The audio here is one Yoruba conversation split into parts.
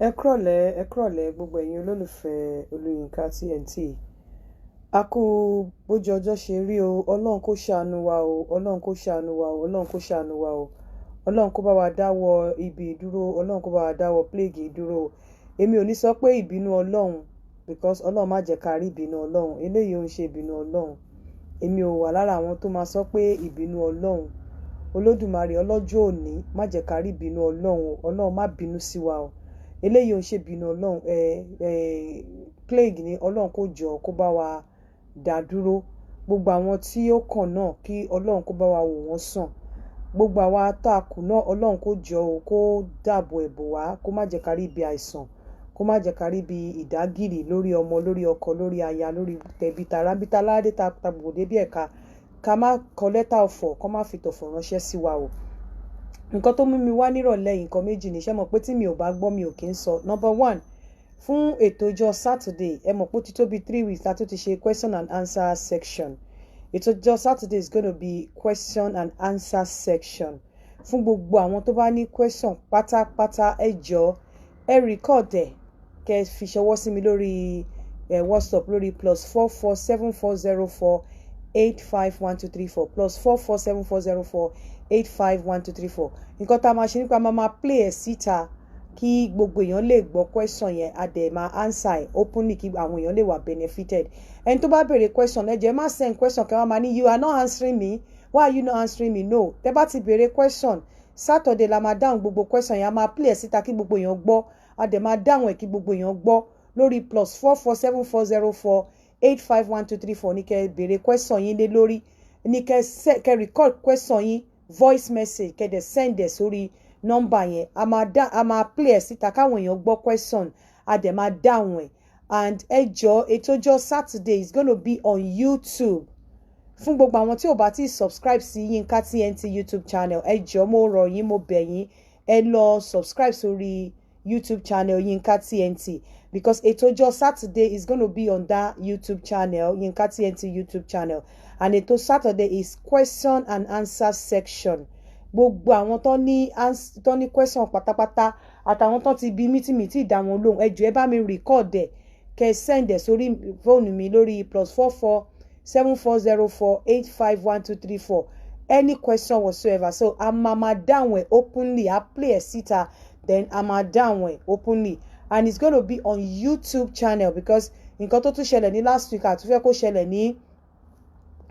Ẹ kúrọ̀lẹ́, ẹ kúrọ̀lẹ́ gbogbo ẹ̀yin olólùfẹ́ Olúyinka TNT. A kú bójú ọjọ́ ṣe rí o, Ọlọ́run kó ṣàánú wa o, Ọlọ́run kó ṣàánú wa o, Ọlọ́run kó ṣàánú wa o. Ọlọ́run kó bá wa dáwọ́ ibi dúró, Ọlọ́run kó bá wa dáwọ́ plague dúró. Èmi ò ní sọ pé ìbínú Ọlọ́run, because Ọlọ́run má jẹ́ ká rí ìbínú Ọlọ́run. Eléyìí ò ń ṣe ìbínú Ọlọ́run. Èmi ò wà lára àwọn tó máa sọ pé ìbínú Ọlọ́run. Olódùmarè ọlọ́jọ́ òní má jẹ́ ká rí ìbínú Ọlọ́run o. Ọlọ́run má bínú sí wa o. Eléyìí ò ń ṣe ìbínú Ọlọ́run. Ẹ ẹ plague ni. Ọlọ́run kó jọ kó bá wa dá dúró. Gbogbo àwọn tí ó kàn náà, kí Ọlọ́run kó bá wa wò wọ́n sàn. Gbogbo àwa tá a kù náà, Ọlọ́run kó jọ o, kó dàbò ẹ̀bò wá, kó má jẹ́ ká rí ibi àìsàn, kó má jẹ́ ká rí ibi ìdágìrì lórí ọmọ, lórí ọkọ, lórí aya, lórí tẹbí tará, bí taládé ta gbòdé bí ẹ̀ka, ká má kọ lẹ́tà ọ̀fọ̀, kó má fi tọ̀fọ̀ ránṣẹ́ sí wa o. Nǹkan tó mú mi wá nírọ̀lẹ́ yìí, nǹkan méjì ní. Ṣé mọ̀ pé tí mi ò bá gbọ́, mi ò kí ń sọ. Number one, fún ètò ọjọ́ Saturday, ẹ mọ̀ pé ó ti tó bí 3 weeks la tó ti ṣe question and answer section. Ètò ọjọ́ Saturday is gonna be question and answer section. Fún gbogbo àwọn tó bá ní question pátápátá, ẹ jọ̀ọ́, ẹ record ẹ̀, kẹ́ ẹ fi ṣọwọ́ sí mi lórí WhatsApp, lórí +44 7404 851234, +44 7404 851234. Nǹkan tá a máa ṣe nípa máa play ẹ̀ síta kí gbogbo èèyàn lè gbọ́ question yẹn, a dẹ̀ máa answer ẹ̀ openly kí àwọn èèyàn lè wà benefited. Ẹni tó bá béèrè question, ẹ jọ̀ọ́, ẹ má send question kẹ́ wá máa ní, "You are not answering me. Why are you not answering me?" No, tẹ́ bá ti béèrè question, Saturday la máa dáhùn gbogbo question yẹn. A máa play ẹ̀ síta kí gbogbo èèyàn gbọ́, a dẹ̀ máa dáhùn ẹ̀ kí gbogbo èèyàn gbọ́ lórí +44 7404 851234. Ní kẹ́ béèrè question yín lé lórí, ní kẹ́ record question yín, voice message, kẹ́ dẹ̀ send ẹ̀ sórí nọ́mbà yẹn. A máa dá, a máa play ẹ̀ síta káwọn èèyàn gbọ́ question, a dẹ̀ máa dáhùn ẹ̀. And ẹ jọ̀ọ́, ètò ọjọ́ Saturday is gonna be on YouTube. Fún gbogbo àwọn tí ò bá ti subscribe sí Yinka TNT YouTube channel, ẹ jọ̀ọ́, mo rọ̀ yín, mo bẹ̀ yín, ẹ lọ subscribe sórí YouTube channel Yinka TNT, because ètò ọjọ́ Saturday is gonna be on that YouTube channel, Yinka TNT YouTube channel, and ètò Saturday is question and answer section. Gbogbo àwọn tó ní question pátápátá, àtàwọn tó ti bí mí tí mi tí dá wọn lóhùn, ẹ jọ̀ọ́, ẹ bá mi record ẹ̀, kẹ́ ẹ send ẹ̀ sórí fóònù mi lórí +44 7404 851234. Any question whatsoever. So a máa dáhùn ẹ̀ openly, a play ẹ̀ síta, then a máa dáhùn ẹ̀ openly, and it's gonna be on YouTube channel, because nǹkan tó tún ṣẹlẹ̀ ní last week, àtúnfẹ́ kó ṣẹlẹ̀ ní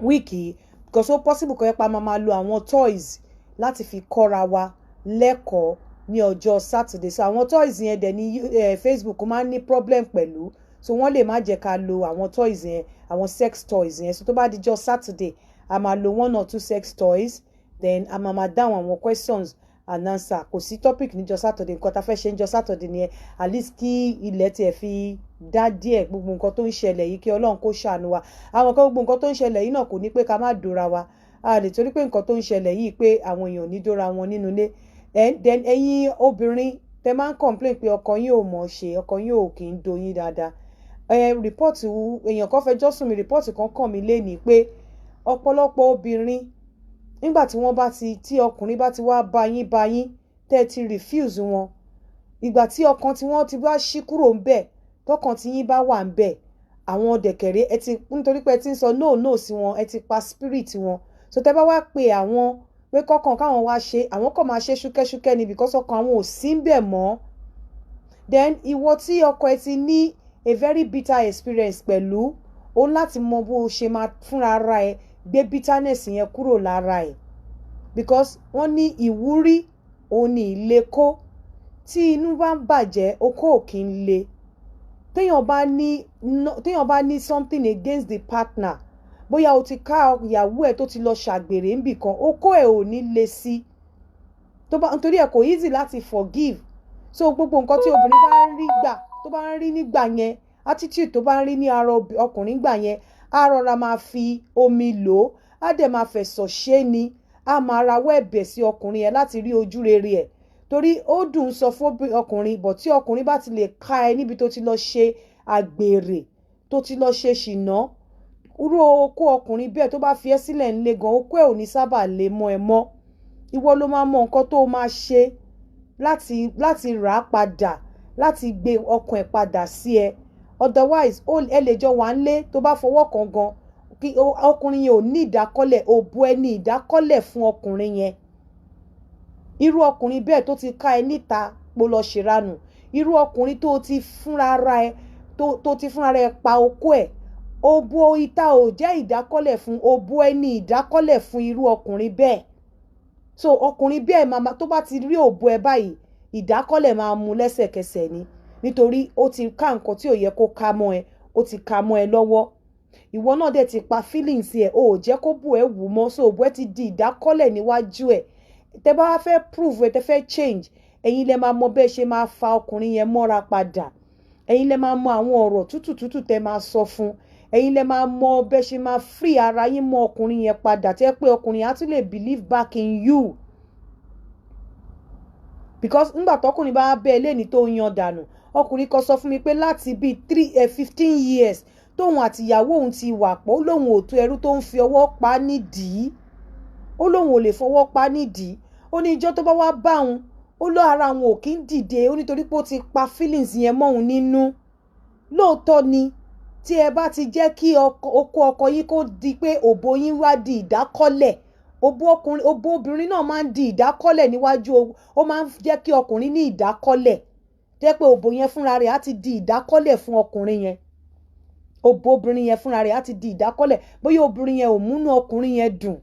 week yìí, because ó possible kó yẹ pa máa lo àwọn toys láti fi kọ́ra wa lẹ́kọ̀ọ́ ní ọjọ́ Saturday. So àwọn toys yẹn dẹ̀ ní Facebook máa ń ní problem pẹ̀lú, so wọ́n lè má jẹ́ ká lo àwọn toys yẹn, àwọn sex toys yẹn. So tó bá dijọ́ Saturday, a máa lo one or two sex toys, then a máa dáhùn àwọn questions and answer. Kò sí topic níjọ́ Saturday. Nǹkan tá a fẹ́ ṣe níjọ́ Saturday nìyẹn, at least kí ilẹ̀ tiẹ̀ fi dá díẹ̀. Gbogbo nǹkan tó ń ṣẹlẹ̀ yìí, kí Ọlọ́run kó ṣàánú wa. Àwọn kan, gbogbo nǹkan tó ń ṣẹlẹ̀ yìí náà kò ní pé ká má dóra wa. A lè torí pé nǹkan tó ń ṣẹlẹ̀ yìí pé àwọn èèyàn ò ní dóra wọn nínú ilé. Then ẹ̀yin obìnrin tẹ máa ń complain pé ọkọ yín ò mọ̀ ṣe, ọkọ yín ò kì í do yín dáadáa, report èèyàn kan fẹjọ́ sùn mí, report kan kàn mí lénìí pé ọ̀pọ̀lọpọ̀ obìnrin, nígbà tí wọ́n bá ti tí ọkùnrin bá ti wá bá yín, tẹ́ ẹ ti refuse wọn, ìgbà tí ọkàn tí wọ́n ti bá ṣí kúrò ń bẹ̀, tọkàn tí yín bá wà ń bẹ̀, àwọn dẹ̀kẹ̀rẹ́ ẹ ti, nítorí pé ẹ ti ń sọ no no sí wọn, ẹ ti pa spirit wọn. So tẹ́ bá wá pe àwọn pé kọ́kàn káwọn wá ṣe, àwọn kàn máa ṣe ṣúkẹ́ṣúkẹ́ ni, because ọkàn àwọn ò sí ń bẹ̀ mọ́. Then ìwọ tí ọkọ ẹ ti ní a very bitter experience pẹ̀lú, o láti mọ bó o ṣe máa fúnra ara ẹ gbé bitterness yẹn kúrò lára ẹ, because wọ́n ní ìwúrí òun ní ilé kó. Tí inú bá ń bàjẹ́, okó ò kí ń le. Téèyàn bá ní something against the partner, bóyá o ti ká ìyàwó ẹ tó ti lọ ṣàgbèrè níbì kan, okó ẹ ò ní le sí tó bá, nítorí ẹ kò easy láti forgive. So gbogbo nǹkan tí obìnrin bá ń rí gbà, tó bá ń rí nígbà yẹn, attitude tó bá ń rí ní ara ọkùnrin gbà yẹn, á rọra máa fi omi lò ó, á dẹ̀ máa fẹ̀sọ̀ ṣe ni, á máa rawọ́ ẹ̀bẹ̀ sí ọkùnrin yẹn láti rí ojú rere ẹ̀, torí ó dùn sọ fún ọkùnrin bọ̀. Tí ọkùnrin bá ti lè ká ẹ níbi tó ti lọ ṣe àgbèrè, tó ti lọ ṣe ṣìnà, irú okó ọkùnrin bẹ́ẹ̀, tó bá fi ẹ́ sílẹ̀ ńlẹ̀ gan, okó ẹ̀ ò ní sábà lè mọ́ ẹ mọ́. Ìwọ ló máa mọ nǹkan tó máa ṣe láti rà á padà. Láti gbé ọkàn ẹ̀ padà sí ẹ. Otherwise, ẹ lè jọ wà ń lé, tó bá fọwọ́ kan gan, kí ọkùnrin yẹn ò ní ìdákọ́lẹ̀. Òbò ẹ ní ìdákọ́lẹ̀ fún ọkùnrin yẹn. Irú ọkùnrin bẹ́ẹ̀ tó ti ká ẹ níta pó lọ ṣèranù, irú ọkùnrin tó ti fúnra ara ẹ tó ti fúnra rẹ pa okó ẹ̀, òbò ìta ò jẹ́ ìdákọ́lẹ̀ fún. Òbò ẹ ní ìdákọ́lẹ̀ fún irú ọkùnrin bẹ́ẹ̀. So ọkùnrin bẹ́ẹ̀ máa, tó bá ti rí òbò ẹ báyìí, ìdákọ́lẹ̀ máa mú lẹ́sẹ̀kẹsẹ̀ ni, nítorí ó ti ká nǹkan tí ò yẹ kó ká mọ́ ẹ, ó ti ká mọ́ ẹ lọ́wọ́. Ìwọ náà dẹ̀ ti pa feelings ẹ̀, o ò jẹ́ kó bù ẹ́ wù mọ́. So òbò ẹ ti di ìdákọ́lẹ̀ níwájú ẹ̀. Tẹ́ bá wá fẹ́ prove ẹ, tẹ́ fẹ́ change, ẹ̀yin lẹ máa mọ bẹ́ẹ̀ ṣe máa fa ọkùnrin yẹn mọ́ra padà. Ẹ̀yin lẹ máa mọ àwọn ọ̀rọ̀ tútù tútù tẹ́ máa sọ fún. Ẹ̀yin lẹ máa mọ bẹ́ẹ̀ ṣe máa free ara yín mọ́ ọkùnrin yẹn padà, tẹ́ pé ọkùnrin yẹn á tún lè believe back in you, because ńgbà tọkùnrin bá bẹ́ẹ̀ lẹ́ni tó ń yan dànù. Ọkùnrin kan sọ fún mi pé láti bíi three 15 years tóun àtìyàwó òun ti wà pọ̀, ó lóun ò tó ẹrú tó ń fi ọwọ́ pa á nídìí. Ó lóun ò lè fọwọ́ pa á nídìí. Ó ní ijọ́ tó bá wá bá òun, ó lọ ara òun ò kí ń dìde. Ó nítorí pé ó ti pa feelings yẹn mọ́ òun nínú. Lóòótọ́ ni, tí ẹ bá ti jẹ́ kí okó ọkọ yín kó di pé òbò yín wá di ìdákọ́lẹ̀, òbò ọkùnrin, òbò obìnrin náà máa ń di ìdákọ́lẹ̀ níwájú, ó máa ń jẹ́ kí ọkùnrin ní ìdákọ́lẹ̀, jẹ́ pé òbò yẹn fúnra rẹ̀ á ti di ìdákọ́lẹ̀ fún ọkùnrin yẹn. Òbò obìnrin yẹn fúnra rẹ̀ á ti di ìdákọ́lẹ̀. Bóyá obìnrin yẹn ò múnú ọkùnrin yẹn dùn,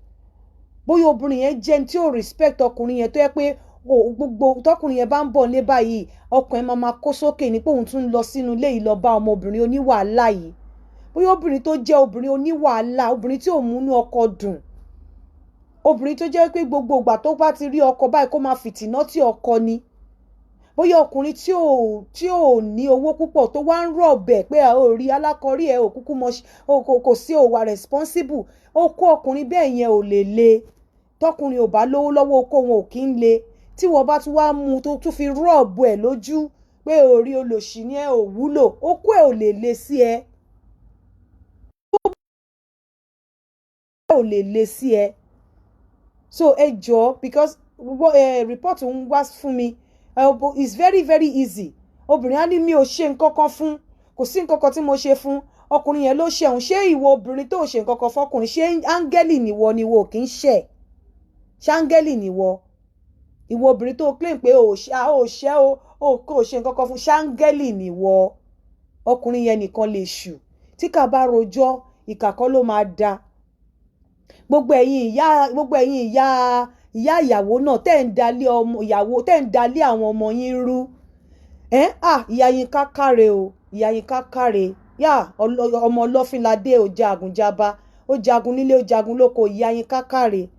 bóyá obìnrin yẹn jẹ́ ní tí ò respect ọkùnrin yẹn, tó yẹ pé gbogbo tọkùnrin yẹn bá ń bọ̀ ní báyìí, ọkàn ẹ̀ máa ma kó sókè ní pé òun tún ń lọ sínú ilé yìí lọ bá ọmọbìnrin oníwàhálà yìí. Bóyá obìnrin tó jẹ́ obìnrin oníwàhálà, obìnrin tí ò múnú ọkọ dùn, obìnrin tó jẹ́ pé gbogbo ìgbà tó bá ti rí ọkọ báyìí, kó máa fìtìná tí ọkọ ni, bóyá ọkùnrin tí ò ní owó púpọ̀ tó wá ń rọ̀ bẹ̀ pé ò rí alákọ̀ọ́rí ẹ̀, ò kúkú mọ, kò sí, ò wà responsible, ó kó ọkùnrin bẹ́ẹ̀ yẹn ò lè le. Tọkùnrin ò bá lówó lọ́wọ́, okó wọn ò kí ń le. Tí wọ́n bá tún wá mú tó tún fi rub ẹ̀ lójú pé orí olòṣì ni ẹ, ò wúlò, okó ẹ̀ ò lè le sí ẹ, ò lè le sí ẹ. So ẹ jọ̀ọ́, because report ń wá fún mi, it's very very easy. Obìnrin á ní mi ò ṣe nǹkan kan fún, kò sí nǹkan kan tí mo ṣe fún, ọkùnrin yẹn ló ṣẹ̀hún. Ṣé ìwọ obìnrin tó ṣe nǹkan kan fọkùnrin, ṣé áńgẹ́lì nìwọ ni? Wo kì í ṣẹ̀, ṣé áńgẹ́lì nìwọ? Ìwọ obìnrin tó claim pé ò ṣe ò ṣe o, kò ṣe nǹkan kan fún, ṣé áńgẹ́lì nìwọ? Ọkùnrin yẹn nìkan lè ṣù tí kà bá rojọ́, ìkà kọ́ ló máa da. Gbogbo ẹ̀yin ìyá ìyá ìyàwó náà tẹ́ ń dalé ọmọ ìyàwó, tẹ́ ń dalé àwọn ọmọ yín rú ẹ́ à, ìyá yín ká káre o, ìyá yín ká káre yá. Ọmọ ọlọ́fínládé ò jagun jaba, ó jagun nílé, ó jagun lóko. Ìyá yín ká káre.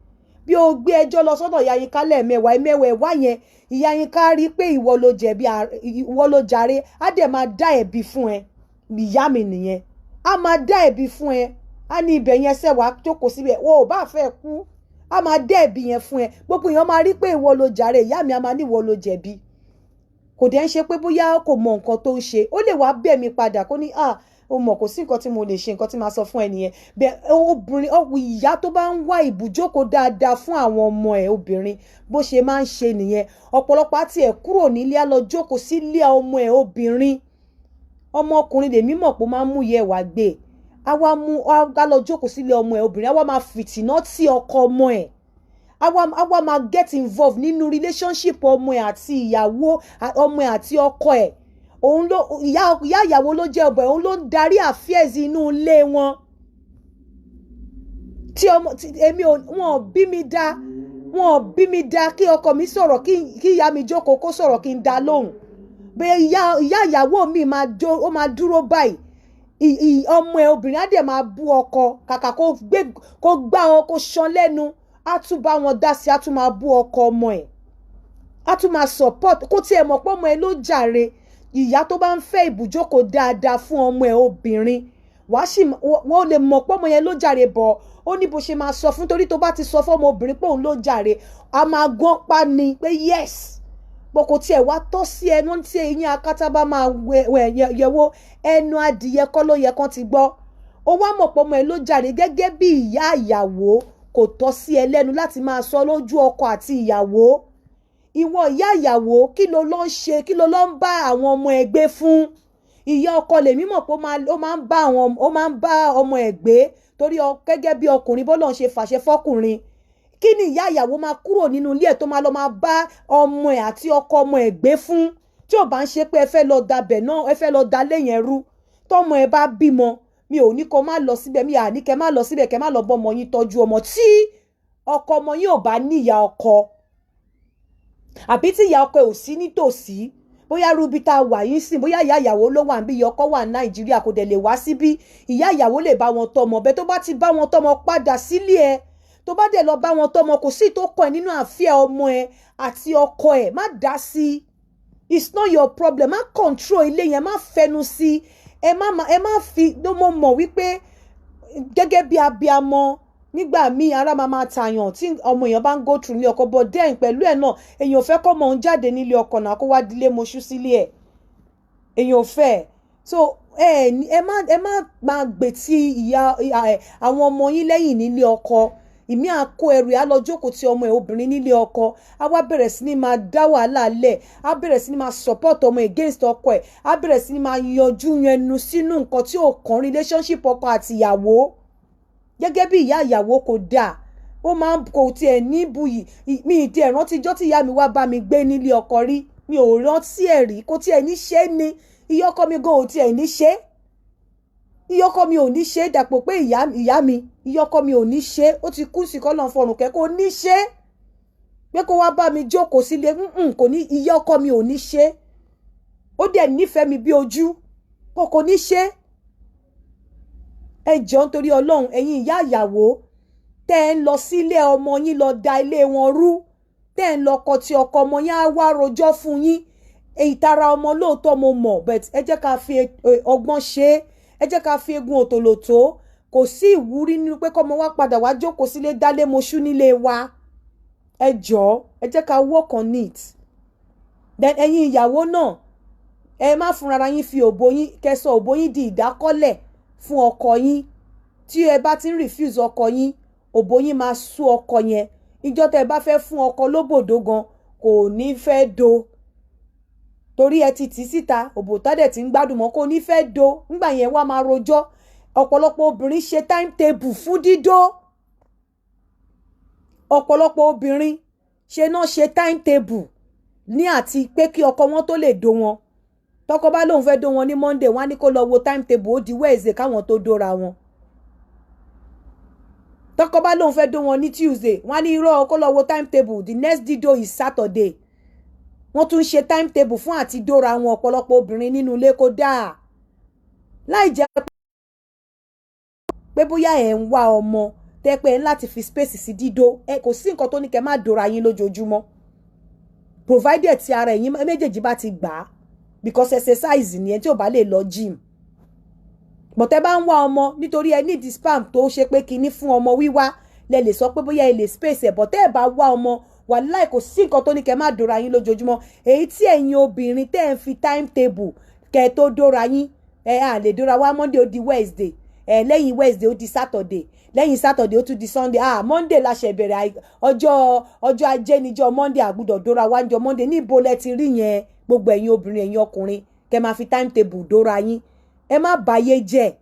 Bí o gbé ẹjọ́ lọ sọ́dọ̀ ìyá yín ká lẹ́ẹ̀mẹ́wàá ẹ̀mẹ́wàá ẹ̀wá yẹn, ìyá yín ká rí pé ìwọ ló jẹ̀bi, ìwọ ló jàre, á dẹ̀ máa dá ẹ̀bi fún ẹ. Ìyá mi nìyẹn, á máa dá ẹ̀bi fún ẹ. Á ní ibẹ̀ yẹn sẹ́wàá jókòó síbẹ̀, wọ́n ò bá fẹ́ kú, á máa dá ẹ̀bi yẹn fún ẹ. Gbogbo èèyàn máa rí pé ìwọ ló jàre, ìyá mi á máa ní ìwọ ló jẹ̀bi. Kò dẹ̀ ń ṣe pé bóyá kò mọ nǹkan tó ń ṣe. Ó lè wá bẹ̀ mí padà, kó ní, "Ah, o mọ̀, kò sí nǹkan tí mo lè ṣe, nǹkan tí màá sọ fún ẹ nìyẹn." Bẹ́ẹ̀ obìnrin, ìyá tó bá ń wá ibùjókòó dáadáa fún àwọn ọmọ ẹ̀ obìnrin, bó ṣe máa ń ṣe nìyẹn. Ọ̀pọ̀lọpọ̀ àti ẹ̀ kúrò nílé, á lọ jókòó sílé ọmọ ẹ̀ obìnrin. Ọmọkùnrin lèmi mọ̀ pé ó máa ń mú yẹ wá gbé. Á wá mú, á lọ jókòó sílé ọmọ ẹ̀ obìnrin, á wá máa fìtìná tí ọkọ ọmọ ẹ̀, á wá máa get involved nínú relationship ọmọ ẹ̀ àti ìyàwó ọmọ ẹ̀ àti ọkọ ẹ̀. Òun ló ìyá ìyá ìyàwó ló jẹ́ ọbẹ̀, òun ló ń darí affairs inú ilé wọn. Tí ọmọ tí èmi ò, wọn ò bí mi dá, wọn ò bí mi dá kí ọkọ mi sọ̀rọ̀, kí ìyá mi jókòó kó sọ̀rọ̀ kí n dá lóhùn. Bẹ́ẹ̀ ìyá ìyá ìyàwó mi máa jó, ó máa dúró báyìí, ọmọ ẹ̀ obìnrin á dẹ̀ máa bú ọkọ. Kàkà kó gbé, kó gbá wọn, kó ṣan lẹ́nu, á tún bá wọn dá sí, á tún máa bú ọkọ ọmọ ẹ̀, á tún máa support. Kó tiẹ̀ mọ̀ pé ọmọ ẹ̀ ló jàre. Ìyá tó bá ń fẹ́ ibùjókòó dáadáa fún ọmọ ẹ̀ obìnrin, wàá sì wọ́n lè mọ̀ pé ọmọ yẹn ló jàre bọ̀. Ó ní bó ṣe máa sọ fún, torí tó bá ti sọ fún ọmọ obìnrin pé òun ló jàre, a máa gán pa ni pé yes bó. Kò tiẹ̀ wá tọ́ sí ẹnu tí eyín akátá bá máa wẹ̀ yẹ̀wò ẹnu adìyẹ kọ́ ló yẹ kán ti gbọ́. Ó wá mọ̀ pé ọmọ ẹ ló jàre. Gẹ́gẹ́ bí ìyá ìyàwó, kò tọ́ sí ẹ lẹ́nu láti máa sọ lójú ọkọ àti ìyàwó. Ìwọ ìyá ìyàwó, kí ló lọ ń ṣe? Kí ló lọ ń bá àwọn ọmọ ẹgbẹ́ fún? Ìyá ọkọ lèmi mọ̀ pé ó máa ń bá ọmọ ẹ̀ gbé, torí gẹ́gẹ́ bí ọkùnrin, bọ́lọ̀ ń ṣe fàṣẹ fọ́kùnrin. Kí ni ìyá ìyàwó máa kúrò nínú ilé ẹ̀ tó máa lọ máa bá ọmọ ẹ̀ àti ọkọ ọmọ ẹ̀ gbé fún, tí ò bá ń ṣe pé ẹ fẹ́ lọ dabẹ̀ náà, ẹ fẹ́ lọ dalé yẹn rú? Tọmọ ẹ bá bímọ, mi ò ní kó má lọ síbẹ̀, mi à ní kẹ́ má lọ síbẹ̀, kẹ́ má lọ bọ́ ọmọ yín tọ́jú ọmọ. Tí ọkọ ọmọ yín ò bá níyà ọkọ, àbí tí ìyá ọkọ ẹ̀ ò sí nítòsí, bóyá rúbi tá a wà yín sìn, bóyá ìyá ìyàwó ló wà níbí, ìyá ọkọ wà ní Nàìjíríà, kò dẹ̀ lè wá síbí, ìyá ìyàwó lè bá wọn tọ́mọ bẹ́ẹ̀. Tó bá ti bá wọn tọ́mọ, padà sílé ẹ. Tó bá dẹ̀ lọ bá wọn tọ́mọ, kò sí tó kọ ẹ nínú àfíà ọmọ ẹ àti ọkọ ẹ. Má dá sí i, it's not your problem. Má control ilé yẹn, má fẹnu sí ẹ, má fi. Mo mọ̀ wípé gẹ́gẹ́ bí abiamọ, nígbà míì ara máa máa tàyàn tí ọmọ èèyàn bá ń go through nílé ọkọ, but then pẹ̀lú ẹ̀ náà, èèyàn ò fẹ́ kọ́ ọmọ òun jáde nílé ọkọ náà kó wá dilé moṣú sílé ẹ̀. Èèyàn ò fẹ́. So ẹ má máa gbè tí ìyá àwọn ọmọ yín lẹ́yìn nílé ọkọ. Ìmí à kó ẹrù ẹ̀, á lọ jókòó ti ọmọ ẹ̀ obìnrin nílé ọkọ, á wá bẹ̀rẹ̀ sí ní máa dá wàhálà lẹ̀, á bẹ̀rẹ̀ sí ní máa support ọmọ against ọkọ ẹ̀, á bẹ̀rẹ̀ sí ní máa yanjú ẹnu sínú nǹkan tí ò kàn relationship ọkọ àti ìyàwó. Gẹ́gẹ́ bí ìyá ìyàwó, kò dáa. Ó máa ń kò tiẹ̀ ní buyì. Mi ì tiẹ̀ rántí ijọ́ tí ìyá mi wá bá mi gbé nílé ọkọ rí. Mi ò rántí ẹ̀ rí. Kò tiẹ̀ ní ṣe é ni. Ìyá ọkọ mi gan ò tiẹ̀ ní ṣe é. Ìyá ọkọ mi ò ní ṣe é, dàpọ̀ pé ìyá mi, ìyá ọkọ mi ò ní ṣe é. Ó ti kú sí, kọ́ lọ́n fọrùn kẹ́. Kò ní ṣe é pé kó wá bá mi jókòó sílé. Kò ní. Ìyá ọkọ mi ò ní ṣe é. Ó dẹ̀ nífẹ̀ẹ́ mi bí ojú, kò ní ṣe é. Ẹ jọ̀ọ́, nítorí Ọlọ́run, ẹ̀yin ìyá ìyàwó tẹ́ ẹ ń lọ sílé ọmọ yín lọ da ilé wọn rú, tẹ́ ẹ ń lọ kọ tí ọkọ ọmọ yín á wá rojọ́ fún yín, ìtara ọmọ lóòótọ́ mo mọ̀, but ẹ jẹ́ ká fi ọgbọ́n ṣe é. Ẹ jẹ́ ká fi egun òtòlótó. Kò sí ìwúrí nínú pé kọ́mọ wa padà wá jókòó sílé dálé moṣú nílé wa. Ẹ jọ̀ọ́, ẹ jẹ́ ká work on it. Then ẹ̀yin ìyàwó náà, ẹ má fúnra yín fi òbò yín kẹsọ òbò yín di ìdákọ́lẹ̀ fún ọkọ yín. Tí ẹ bá ti ń refuse ọkọ yín, òbò yín máa sú ọkọ yẹn. Ìjọ́ tẹ́ ẹ bá fẹ́ fún ọkọ lóbòdó gan, kò ní fẹ́ do, torí ẹ ti tì í síta. Òbò tádẹ̀ tí ń gbádùn mọ́, kò ní fẹ́ do. Nígbà yẹn, wá máa rojọ́. Ọ̀pọ̀lọpọ̀ obìnrin ṣe timetable fún dídó. Ọ̀pọ̀lọpọ̀ obìnrin ṣe náà ṣe timetable ní àti pé kí ọkọ wọn tó lè do wọn. Tọkọ bá lóun fẹ́ dó wọn ní Monday, wọn á ní kó lọ wo timetable, ó di Wednesday káwọn tó dóra wọn. Tọkọ bá lóun fẹ́ dó wọn ní Tuesday, wọn á ní irọ́, kó lọ wo timetable, the next dídó is Saturday. Wọ́n tún ṣe timetable fún àti dóra wọn. Ọ̀pọ̀lọpọ̀ obìnrin nínú ilé, kó dáa. Láì jẹ́ pé bóyá ẹ̀ ń wá ọmọ, tẹ́ pé ẹ̀ ń láti fi space sí dídó ẹ, kò sí nǹkan tó ní kẹ́ má dóra yín lójoojúmọ́, provided tí ara ẹ̀yin méjèèjì bá ti gbà á, because exercise ni ẹ tí ò bá lè lọ gym. But ẹ bá ń wá ọmọ nítorí ẹ need sperm tó ṣe pé kinní fún ọmọ wíwá, lẹ lè sọ pé bóyá ẹ lè space ẹ. But ẹ bá wá ọmọ, wàláì, kò sí nǹkan tó ní kẹ́ má dóra yín lójoojúmọ́. Èyí tí ẹ̀yin obìnrin tẹ́ ẹ̀ ń fi timetable kẹ́ tó dóra yín, ẹ à lè dóra wá Monday, ó di Wednesday, ẹ lẹ́yìn Wednesday, ó di Saturday, lẹ́yìn Saturday, ó tún di Sunday. Ah, Monday la ṣe bẹ̀rẹ̀. Ọjọ́ ajé níjọ́ Monday, àgùdọ̀ dóra wá níjọ́ Monday. Níbo lẹ ti rí yẹn? Gbogbo ẹ̀yin obìnrin, ẹ̀yin ọkùnrin, kẹ́ máa fi timetable dóra yín, ẹ má bàyé jẹ́.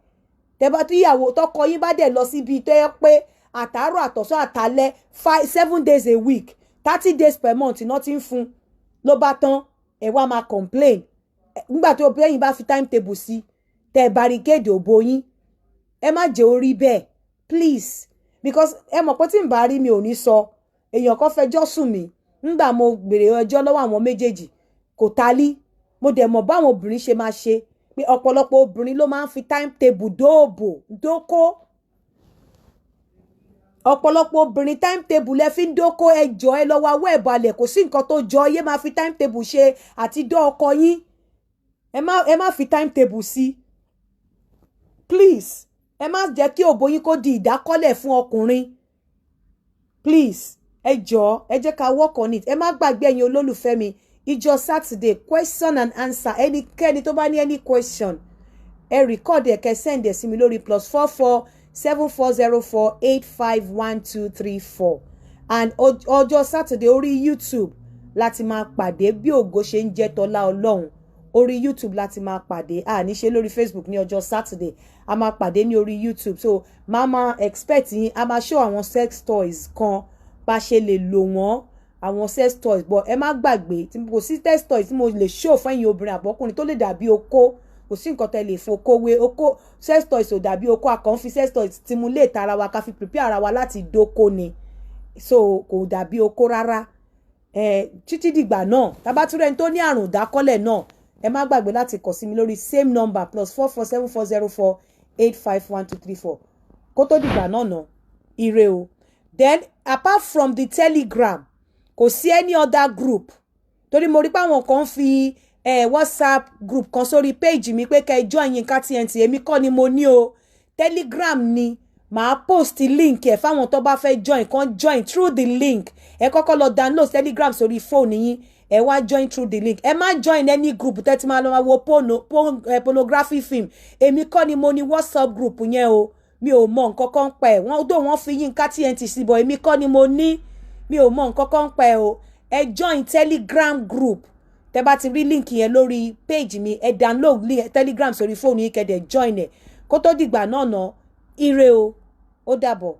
Tẹ́ bá tíyàwó tọkọ yín bá dẹ̀ lọ síbi tó yẹ pé àtàárọ̀, àtọ̀sán, àtàlẹ́, 5, 7 days a week, 30 days per month iná ti ń fún, ló bá tán, ẹ wá máa complain. Nígbà tó bẹ́yìn bá fi timetable sí, tẹ́ barricade òbò yín, ẹ má jẹ́ orí bẹ́ẹ̀, please, because ẹ mọ̀ pé tí n bá rí, mi ò ní sọ. Èèyàn kan fẹjọ́ sùn mí. Ńgbà mo béèrè ẹjọ́ lọ́wọ́ àwọn méjèèjì, kò tálí. Mo dẹ̀ mọ̀ báwọn obìnrin ṣe máa ṣe, pé ọ̀pọ̀lọpọ̀ obìnrin ló máa ń fi timetable dóòbò dókó. Ọ̀pọ̀lọpọ̀ obìnrin, timetable lẹ fi ń dóko. Ẹjọ́, ẹ lọ́wọ́ awọ́ ẹ̀ balẹ̀. Kò sí nǹkan tó jọ yé máa fi timetable ṣe àti dọ́ ọkọ yín. Ẹ má fi timetable sí, please. Ẹ má jẹ́ kí òbò yín kó di ìdákọ́lẹ̀ fún ọkùnrin, please. Ẹ jọ̀ọ́, ẹ jẹ́ ká work on it. Ẹ má gbàgbé, ẹ̀yin olólùfẹ́ mi, ìjọ Saturday, question and answer. Ẹnikẹ́ni tó bá ní any question, ẹ record ẹ, kẹ́ send ẹ sí mi lórí +44 7404851234. And ọjọ́ Saturday, orí YouTube, Láti máa pàdé bí ògo ṣe ń jẹ́ tọ́lá Ọlọ́run. Orí YouTube láti máa pàdé, a ní ṣe lórí Facebook ní ọjọ́ Saturday. A máa pàdé ní orí YouTube, so máa máa expect yín. A máa show àwọn sex toys kan, bá ṣe lè lò wọ́n, àwọn sex toys. But ẹ má gbàgbé, tí kò sí sex toys tí mo lè show fún ẹ̀yin obìnrin àbọ́kùnrin tó lè dàbí okó. Kò sí nǹkan tẹ́ lè fokó wé okó. Sex toys ò dàbí okó. A kàn fi sex toys stimulate ara wa, ká fi prepare ara wa láti dóko ni, so kò dàbí okó rárá. Ẹ títí dìgbà náà, tabatúrẹ́ni tó ní àrùn ìdákọ́lẹ̀ náà, ẹ má gbàgbé láti kàn sí mi lórí same number, +44 7404 851234. Kó tó dìgbà náà nà, ire o. Then apart from the Telegram, kò sí any other group, torí mo rí pé àwọn kan fi WhatsApp group kan sórí page mi pé kẹ́ ẹ join Yinka TNT. Èmi kọ́ ni mo ní o. Telegram ni màá post link ẹ̀ fáwọn tó bá fẹ́ join, kan join through the link. Ẹ kọ́kọ́ lọ download Telegram sórí fóònù yín, ẹ wá join through the link. Ẹ má join any group tẹ́tí máa lọ máa wo pornography film. Èmi kọ́ ni mo ní WhatsApp group yẹn o. Mi ò mọ nǹkan kan pa ẹ̀. Wọ́n dò wọ́n fi Yinka TNT sí bọ̀, èmi kọ́ ni mo ní. Mi ò mọ nǹkan kan pa ẹ̀ o. Ẹ join Telegram group. Tẹ́ bá ti rí link yẹn lórí page mi, ẹ download link Telegram sórí fóònù yín, kẹ́ dẹ̀ join ẹ̀. Kó tó dìgbà náà ná, ire o, ó dàbọ̀.